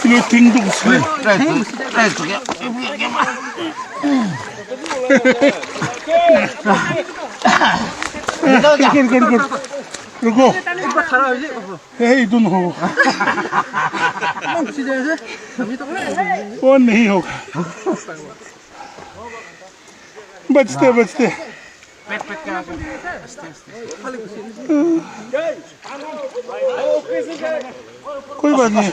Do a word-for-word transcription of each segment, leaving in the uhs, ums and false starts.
Kilo ting tu kusi. Ruko, ruko, ruko. Hey, etu nohobo. Oh, nahi hoga. Bachte, bachte. Koi baat nahi.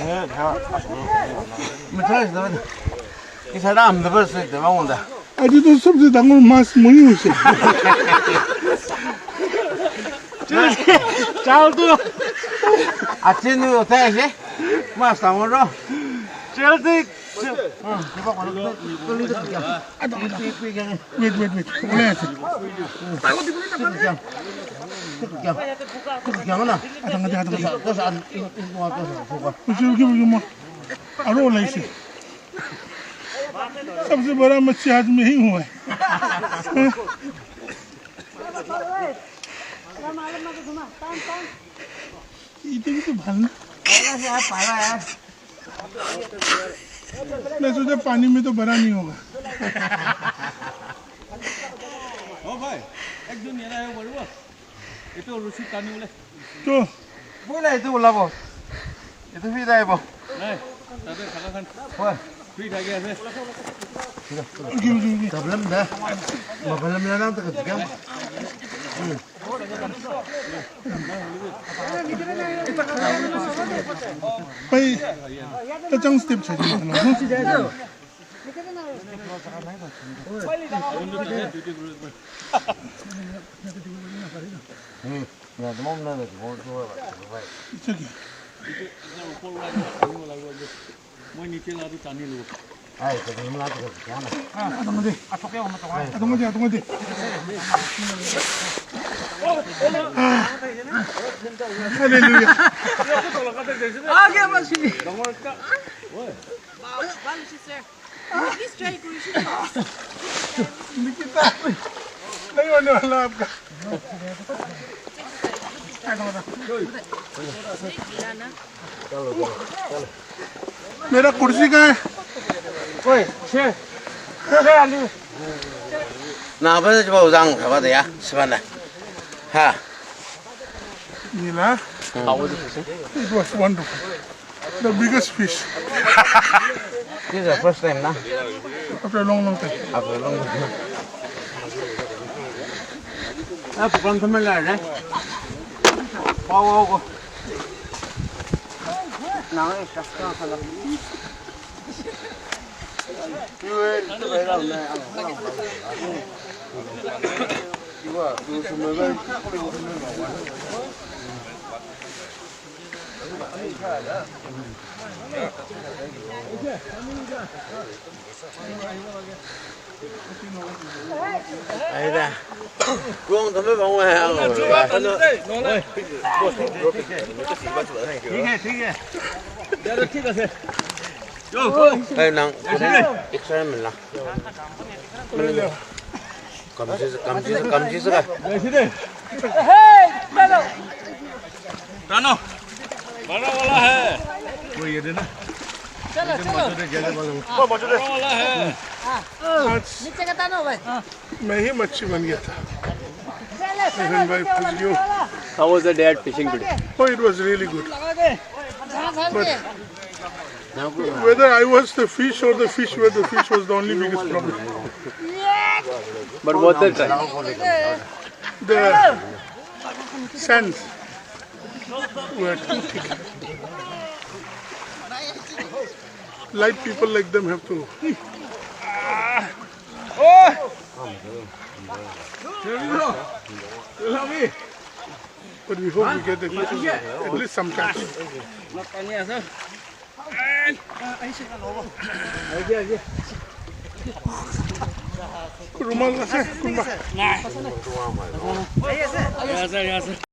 Aji to sabse dangor mas moi hoise. Chal tu. Achi nu uthai ase. Mas dangor ro. Chal tu. Wait, wait, wait. Ole ase. Adang ade, adang ade. Usi, usi, usi, usi. Aro ole ase. Sabse bada machi aaj mein hi hua hai. Etu bhi to bhal na. Main socha pani mein to bada nahi hoga. Oh bhai, ekjon yate ahibo paribo? Etu rusi tani bole. To. Bola, etu ulabo. Etu free thakibo. Nai, tate thaka khan. Hoi. Free thaki ase. Uji, uji, uji. Problem da. Ma problem la nang ta kya? Bhai, ta chang step chai. It's okay. Moi niche la tu tani lo. Ai, to dum la to kya na? Adong de. Adong de, adong de. Hallelujah. Aa gaya machine. Bhal hoise, sir. Please try kuri. Nikita, nahi hone wala aapka. Mera kursi kahan hai? Oi, che. Che, Ali. Na, bas, bas, jang, bas, ya, sabana. Ha. Nila. How was it? It was wonderful. The biggest fish. This is the first time, na? After a long, long time. After a long time. Ah, bukan teman lah, eh? Wow, wow, wow. Nang, eh, kasta, kala. Aida. Kuang tame bang wa ha. ठीक है, ठीक है। ज्यादा ठीक है। Hey, nang, extra min la. Kamji, kamji, kamji sa ka. Hey, chalo. Tano, bada wala hai. Wo ye de na. Chalo, chalo. Bada wala hai. Niche ka tano, bhai. मैं ही मच्छी बन गया था। How was the day at fishing today? Oh, it was really good. But whether I was the fish or the fish were the fish was the only biggest problem. But worth it, right? The sands were too thick. Light people like them have to. But we hope we get the, at least some catch. Rumal ase kunba?